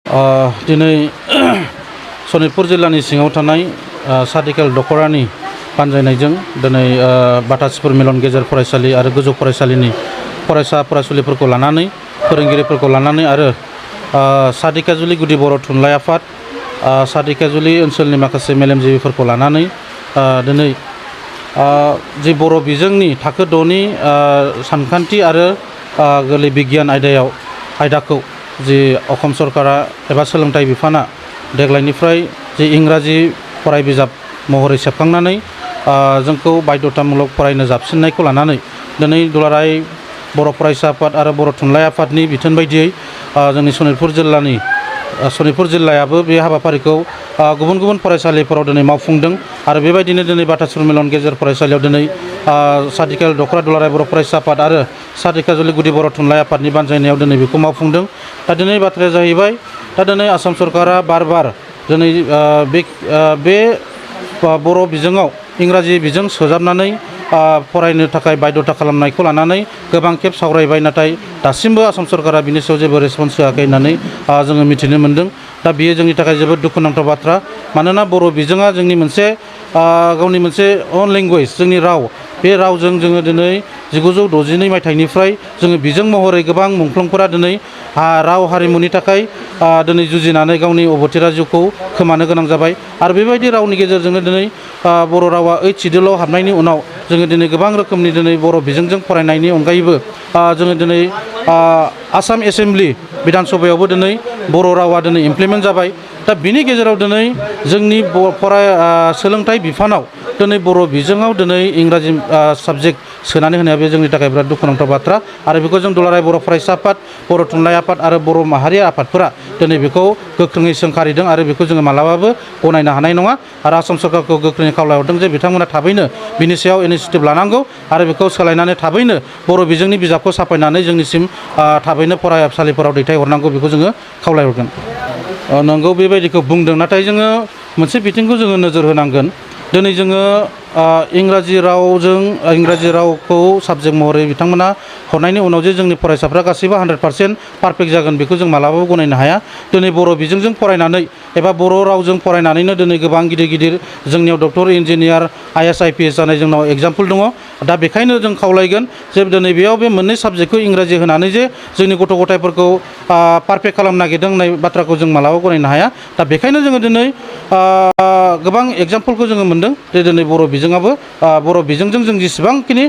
दिनै सनितपुर जिल्लानि सिङाव थानाय सादिकेल दख'रानि बानजायनायजों दिनै बाटासिपुर मिलन गेजेर फरायसालि आरो गोजौ फरायसालिनि फरायसा फरायसुलिफोरखौ लानानै फोरोंगिरिफोरखौ लानानै आरो सादिकाजुलि गुदि बर' थुनलाइ आफाद सादिकाजुलि ओनसोलनि माखासे मेलेमजिबिफोरखौ लानानै दिनै जि बर' बिजोंनि थाखो 6नि सानखान्थि आरो गोरलै बिगियान आयदाखौ जि असम सरकारा एबा सोलोंथाइ बिफाना देग्लायनिफ्राय जि इंराजि फराय बिजाब महरै सेबखांनानै जोंखौ बाध्यतामूलक फरायनो जाबसिननायखौ लानानै दिनै दुलाराय बर' फरायसा आफाद आरो बर' थुनलाइ आफादनि बिथोन बायदियै जोंनि सनितपुर जिल्लायाबो बे हाबाफारिखौ गुबुन गुबुन फरायसालिफोराव दिनै मावफुंदों आरो बेबायदिनो दिनै बाटासिपुर मिलन गेजेर फरायसालियाव दिनै सादिकेल दख'रा दुलाराय बर' फरायसा आफाद आरो सादिकाजुलि गुदि बर' थुनलाइ आफादनि बानजायनायाव दिनै बेखौ मावफुंदों। दा दिनै बाथ्राया जाहैबाय दिनै आसाम सरकारा बार दिनै बे बर' बिजोङाव इंराजि बिजों सोजाबनानै फरायनो थाखाय बाध्यता खालामनायखौ लानानै गोबां खेब सावरायबाय, नाथाय दासिमबो आसाम सरकारा बिनि सायाव जेबो रेसपन्स होआखै होननानै जोङो मिथिनो मोन्दों। दा बेयो जोंनि थाखाय जोबोद दुखुनांथाव बाथ्रा। मानोना बर' बिजोङा जोंनि मोनसे गावनि मोनसे अन लेंगुवेज, जोंनि राव, बे रावजों जोङो दिनै 1962 मायथाइनिफ्राय जोङो बिजों महरै गोबां मुंख्लंफोरा दिनै राव हारिमुनि थाखाय दिनै जुजिनानै गावनि अबथिरा जिउखौ खोमानो गोनां जाबाय। आरो बेबायदि रावनि गेजेरजोंनो दिनै बर' रावा 8 सिडिउलाव हाबनायनि उनाव जोङो दिनै गोबां रोखोमनि दिनै बर' बिजोंजों फरायनायनि अनगायैबो जोङो दिनै आसाम एसेम्बलि बिधान सभायावबो दिनै बर' रावा दिनै इमप्लिमेन्ट जाबाय। दा बिनि गेजेराव दिनै जोंनि सोलोंथाइ बिफानाव दिनै बर' बिजोङाव दिनै इंराजि साबजेक्ट सोनानै होनाया बे जोंनि थाखाय बिराद दुखुनांथाव बाथ्रा। आरो बेखौ जों दुलाराय बर' फरायसा आफाद, बर' थुनलाइ आफाद आरो बर' माहारि आफादफोरा दिनै बेखौ गोख्रोङै सोंखारिदों आरो बेखौ जोङो मालाबाबो गनायनो हानाय नङा। आरो आसाम सरकारखौ गोख्रोङै खावलायहरदों जे बिथांमोना थाबैनो बिनि सायाव इनिसियेटिभ लानांगौ आरो बेखौ सोलायनानै थाबैनो बर' बिजोंनि बिजाबखौ साफायनानै जोंनिसिम थाबैनो फरायसालिफोराव दैथायहरनांगौ, बेखौ जोङो खावलायहरगोन। नंगौ, बेबायदिखौ बुंदों, नाथाय जोङो मोनसे बिथिंखौ जोङो नोजोर होनांगोन। दिनै जोङो इंराजि रावखौ साबजेक्ट महरै बिथांमोना हरनायनि उनाव जे जोंनि फरायसाफ्रा गासैबो 100% पारफेक्ट जागोन बेखौ जों मालाबाबो गनायनो हाया। दिनै बर' बिजोंजों फरायनानै एबा बर' रावजों फरायनानैनो दिनै गोबां गिदिर जोंनियाव डक्टर, इन्जिनियार, IAS, IPS जानाय जोंनाव एग्जाम्पल दङ। दा बेखायनो जों खावलायगोन जे दिनै बेयाव बे मोननै साबजेक्टखौ इंराजि होनानै जे जोंनि गथ' गथायफोरखौ पारफेक्ट खालामनो नागिरदों होननाय बाथ्राखौ जों मालाबाबो गनायनो हाया। दा बेखायनो जोङो दिनै गोबां एग्जाम्पलखौ जोङो मोनदों जे दिनै बर' बिजोंजों जों जेसेबांखिनि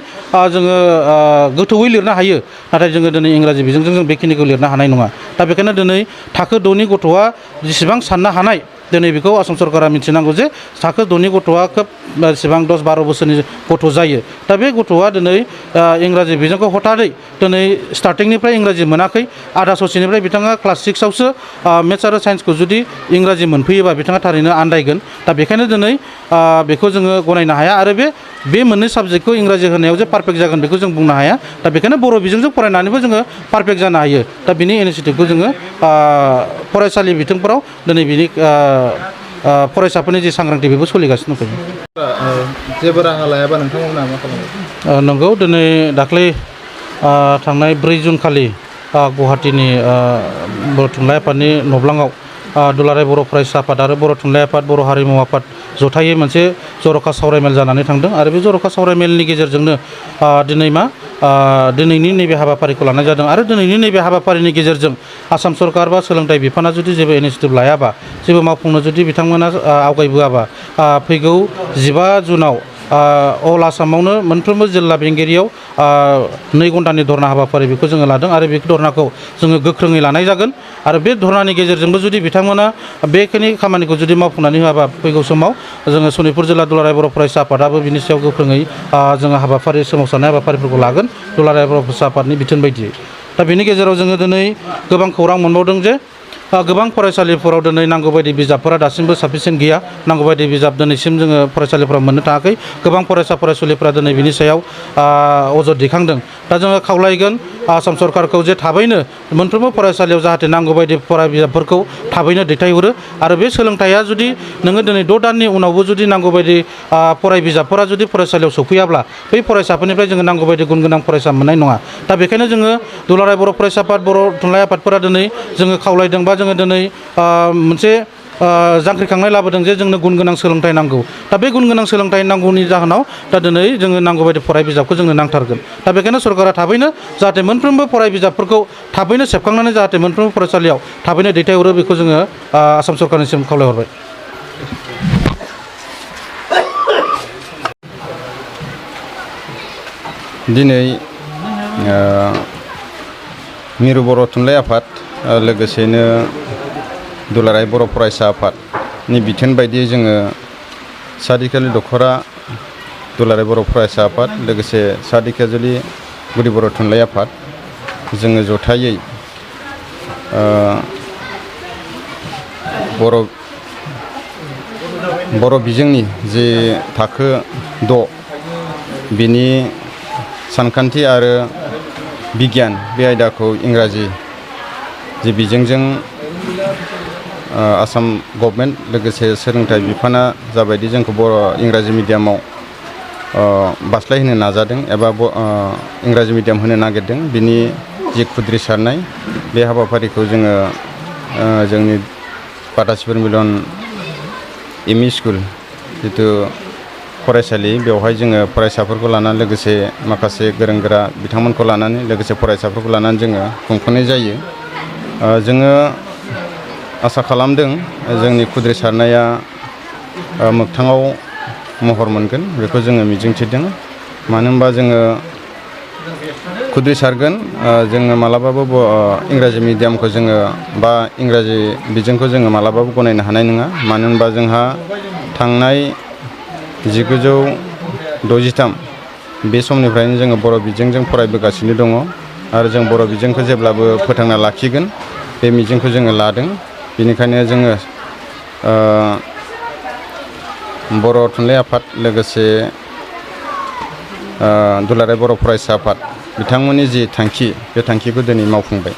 जोङो गोथौयै लिरनो हायो, नाथाय जोङो दिनै इंराजि बिजोंजों जों बेखिनिखौ लिरनो हानाय नङा। दा बेखायनो दिनै थाखो 6नि गथ'आ जेसेबां साननो हानाय, दिनै बेखौ आसाम सरकारा मिथिनांगौ जे थाखो 6नि गथ'आ खोब बेसेबां 10-12 बोसोरनि गथ' जायो। दा बे गथ'आ दिनै इंराजि बिजोंखौ हथारै दिनै स्टार्टिंनिफ्राय इंराजि मोनाखै, आधा ससेनिफ्राय बिथाङा क्लास 6आवसो मेथ्स आरो साइन्सखौ जुदि इंराजि मोनफैयोबा बिथाङा थारैनो आन्दायगोन। दा बेखायनो दिनै बेखौ जोङो गनायनो हाया आरो बे मोननै साबजेक्टखौ इंराजि होनायाव जे पारफेक्ट जागोन बेखौ जों बुंनो हाया। दा बेखायनो बर' बिजोंजों फरायनानैबो जोङो पारफेक्ट जानो हायो। दा बिनि इनिसियेटिभखौ जोङो फरायसालि बिथिंफोराव दिनै बिनि फरायसाफोरनि जे सांग्रांथि बेबो सोलिगासिनो दंखायो। जेबो राहा लायाबा नोंथांमोना मा खालामो? नंगौ, दिनै दाख्लै थांनाय 4 जुन खालि गुवाहाटीनि बर' थुनलाइ आफादनि नब्लाङाव दुलाराय बर' फरायसा आफाद आरो बर' थुनलाइ आफाद, बर' हारिमु आफाद जथायै मोनसे जर'खा सावरायमेल जानानै थांदों। आरो बे जर'खा सावरायमेलनि गेजेरजोंनो दिनैनि नैबे हाबाफारिखौ लानाय जादों। आरो दिनैनि नैबे हाबाफारिनि गेजेरजों आसाम सरकार बा सोलोंथाइ बिफाना जुदि जेबो इनिसियेटिभ लायाबा, जेबो मावफुंनो जुदि बिथांमोना आवगायबोआबा, फैगौ 15 जुनाव अल आसामावनो मोनफ्रोमबो जिल्ला बेंगिरियाव 2 घन्टानि धरना हाबाफारि बेखौ जोङो लादों आरो बे धरनाखौ जोङो गोख्रोङै लानाय जागोन। आरो बे धरनानि गेजेरजोंबो जुदि बिथांमोना बेखिनि खामानिखौ जुदि मावफुंनानै होआबा, फैगौ समाव जोङो सनितपुर जिल्ला दुलाराय बर' फरायसा आफादाबो बिनि सायाव गोख्रोङै जोङो सोमावसारनाय हाबाफारिफोरखौ लागोन दुलाराय बर' फरायसा आफादनि बिथोन बायदियै। दा बेनि गेजेराव जोङो दिनै गोबां खौरां मोनबावदों जे गोबां फरायसालिफोराव दिनै नांगौ बायदि बिजाबफोरा दासिमबो साफिसियेन्ट गैया। नांगौ बायदि बिजाब दिनैसिम जोङो फरायसालिफोराव मोननो थाङाखै। गोबां फरायसुलिफोरा दिनै बिनि सायाव अजद दैखांदों। दा जोङो खावलायगोन आसाम सरकारखौ जे थाबैनो मोनफ्रोमबो फरायसालियाव जाहाथे नांगौ बायदि फरा बिजाबफोरखौ थाबैनो दैथायहरो। आरो बे सोलोंथाइया जुदि नोङो दिनै 6 दाननि उनावबो जुदि नांगौ बायदि फराय बिजाबफोरा जुदि फरायसालियाव सफैयाब्ला, बै फरायसाफोरनिफ्राय जोङो नांगौ बायदि गुन गोनां फरायसा मोननाय नङा। दा बेखायनो जोङो दुलाराय बर' फरायसा आफाद, बर' थुनलाइ आफादफोरा दिनै जोङो खावलायदों बा जोङो दिनै मोनसे जांख्रिखांनाय लाबोदों जे जोंनो गुन गोनां सोलोंथाइ नांगौ दा बे गुन गोनां सोलोंथाइ नांगौनि जाहोनाव दा दिनै जोङो नांगौ बायदि फराय बिजाबखौ जोंनो नांथारगोन दा बेखायनो सरकारा थाबैनो जाहाथे मोनफ्रोमबो फराय बिजाबफोरखौ थाबैनो सेबखांनानै जाहाथे मोनफ्रोमबो फरायसालियाव थाबैनो दैथायहरो बेखौ जोङो आसाम सरकारनिसिम खावलायहरबाय। दिनै मिरु बर' थुनलाइ आफाद लोगोसेनो दुलाराय बर' फरायसा आफादनि बिथोन बायदियै जोङो सादिखालि दख'रा दुलाराय बर' फरायसा आफाद लोगोसे सादिखाजुलि गुदि बर' थुनलाइ आफाद जोङो जथायै बर' बिजोंनि जे थाखो 6 बिनि सानखान्थि आरो बिगियान बे आयदाखौ इंराजि जे बिजोंजों आसाम गभर्नमेन्ट लोगोसे सोलोंथाइ बिफाना जाबायदि जोंखौ इंराजि मिडियामाव बास्लायहोनो नाजादों एबा इंराजि मिडियाम होनो नागिरदों बिनि जि खुद्रिसारनाय बे हाबाफारिखौ जोङो जोंनि बाटासिपुर मिलन एम इ स्कुल जितु फरायसालि बेवहाय जोङो फरायसाफोरखौ लानानै लोगोसे माखासे गोरों गोरा बिथांमोनखौ लानानै लोगोसे फरायसाफोरखौ लानानै जोङो खुंफुंनाय जायो। जोङो आसा खालामदों जोंनि खुद्रिसारनाया मोगथाङाव महर मोनगोन बेखौ जोङो मिजिंथिदों। मानो होनबा जोङो खुद्रिसारगोन जोङो मालाबाबो इंराजि मिडियामखौ जोङो बा इंराजि बिजोंखौ जोङो मालाबाबो गनायनो हानाय नङा। मानो होनबा जोंहा थांनाय 1963 बे समनिफ्रायनो जोङो बर' बिजोंजों फरायबोगासिनो दङ आरो जों बर' बिजोंखौ जेब्लाबो फोथांना लाखिगोन बे मिजिंखौ जोङो लादों। बेनिखायनो जोङो बर' थुनलाइ आफाद लोगोसे दुलाराय बर' फरायसा आफाद बिथांमोननि जि थांखि बे थांखिखौ दिनै मावफुंबाय।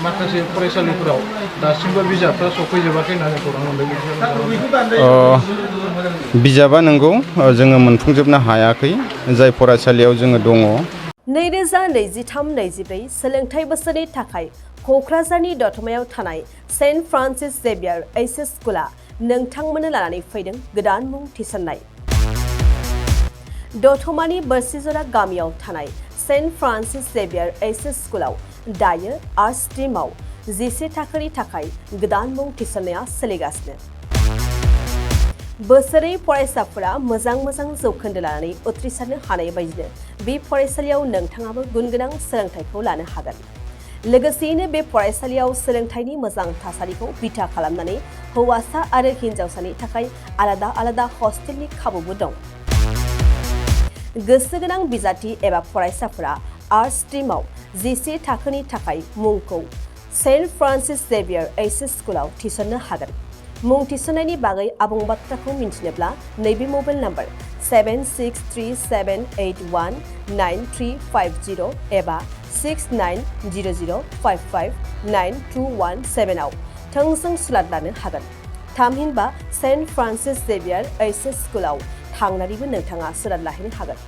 माखासे फरायसालिफोराव दासिमबो बिजाबफ्रा सफैजोबाखै होननानै खौरां मोनदों। बिजाबा नंगौ जोङो मोनफुंजोबनो हायाखै जाय फरायसालियाव जोङो दङ। 2023-24 सोलोंथाइ बोसोरनि थाखाय क'क्राझारनि दतमायाव थानाय सेन्ट फ्रान्सिस जेभियार एइच एस स्कुला नोंथांमोननो लानानै फैदों गोदान मुं थिसननाय। दतमानि बोरसिजरा गामियाव थानाय सेन्ट फ्रान्सिस जेभियार एइच एस स्कुलाव दायो आर्ट्स स्ट्रीमाव 11 थाखोनि थाखाय गोदान मुं थिसननाया सोलिगासिनो। बोसोरै फरायसाफोरा मोजां जौखोन्दो लानानै उथ्रिसारनो हानाय बायदिनो बे फरायसालियाव नोंथाङाबो गुन गोनां सोलोंथाइखौ लानो हागोन। लोगोसेयैनो बे फरायसालियाव सोलोंथाइनि मोजां थासारिखौ बिथा खालामनानै हौवासा आरो हिन्जावसानि थाखाय आलादा हस्टेलनि खाबुबो दं। गोसो गोनां बिजाथि एबा फरायसाफोरा आर्ट्स स्ट्रीमाव 11 थाखोनि थाखाय मुंखौ सेन्ट फ्रान्सिस जेभियार एइच एस स्कुलाव थिसननो हागोन। मुं थिसननायनि बागै आबुं बाथ्राखौ मिन्थिनोब्ला नैबे मबाइल नाम्बार 7637819350 एबा 6900559217 आव थोंजों सुलाद लानो हागोन। थामहिनबा सेन्ट फ्रान्सिस जेभियार एइच एस स्कुलाव थांनानैबो नोंथाङा सुलाद लाहैनो हागोन।